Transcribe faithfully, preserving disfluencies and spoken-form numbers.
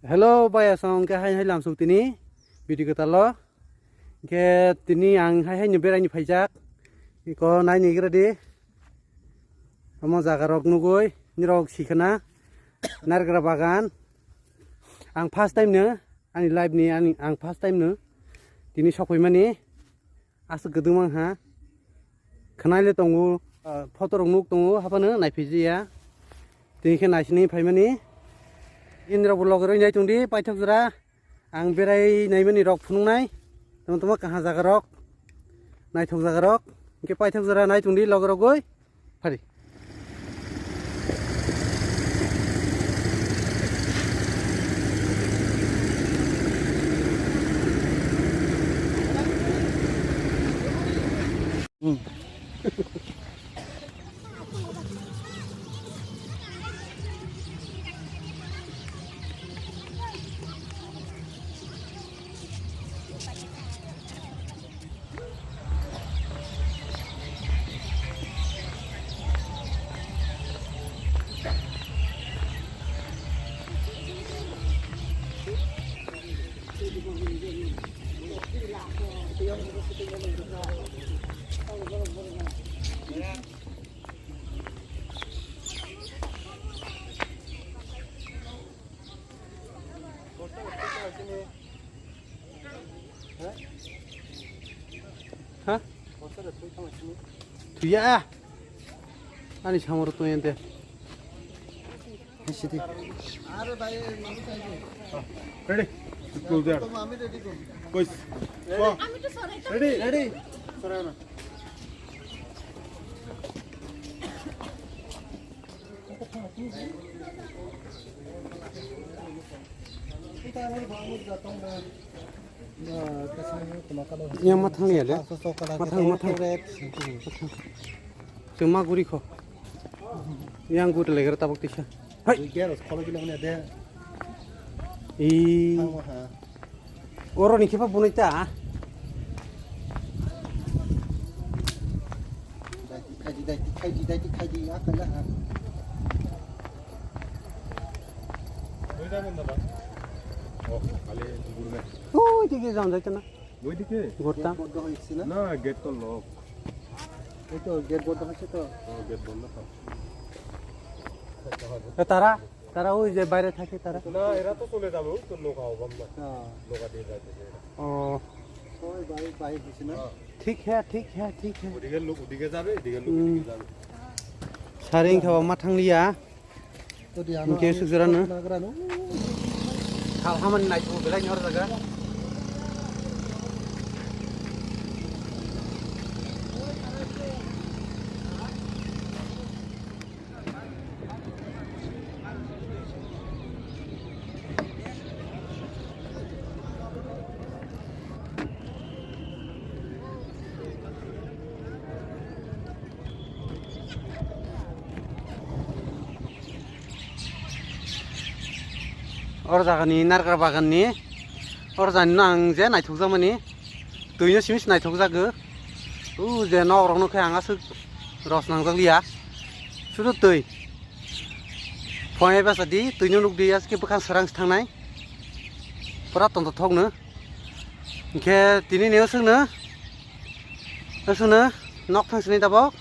Hello, bai asong ke hai hai lamsuk tini video kwtal o. Ke tini ang hai hai ni berai ni phaijak. Iko nai ni gra di. Omo jaga rok nugui, nirok sikhana, narikra bagan. Ang first time no, ani life ni, ani, ang first time no. Tini sokoi mani, aswk kwdwng mang ha. Khwnai le tongo, ah, photo rok nuk tongo, haphano naiphai ya. Tini khe naisini phaimani. Indra bo logoroi nai tongdi, paithak jora. Ang berai naimani rok phunuknai. Tamo tamo kaha jaga rok. Naithok jaga rok. Hingke paithak jora nai tongdi logorogoi. Phari. Ha? Thuya. Ani samoro to ente. Ready? Cool there. Kois. Ready? Ready? Yang mathang ya le? Mathang, mathang. Chuma guri kho. Yang guri legra tabuk tisa. Hai. Oro ni khipa bunui ta. Khaidi, khaidi, khaidi, khaidi, khaidi, a kala ha. Oi, dike jan jaita na. Oi, dike? Gorta. Gate bondo hoyse na? Na, gate to lock. Ei to, gate bondo hoyse to. O, gate bondo to. E, tara? Tara ওই যে বাইরে থাকে তারা। না, এরা তো চলে যাবে, ওই তো নৌকা অভাব না। হ্যাঁ। নৌকা দিয়ে যাইতে যে এরা। ও। ওই বাইরে, বাইরে গেছে না? হ্যাঁ। ঠিক হ্যাঁ, ঠিক হ্যাঁ, ঠিক হ্যাঁ। ওদিকে লোক ওদিকে যাবে, এদিকে লোক হুম। এদিকে যাবে। Saring khawa ma thangliya. Hingke sukjora no. Khal hamani nai belai ni hor jaga. Or jagani narkar baganni, or jani no ang je naithokjakmani, twino simi se naithokjago. O je nok rokno khe ang aswk ros nangjak liya, sudu twi. Phone bai basa di, twino nukdi, aske bwkhang srang se thangnai. Pura tongthokno. Hingkhe tini ni aswkno, aswkno nok thang sini tabok.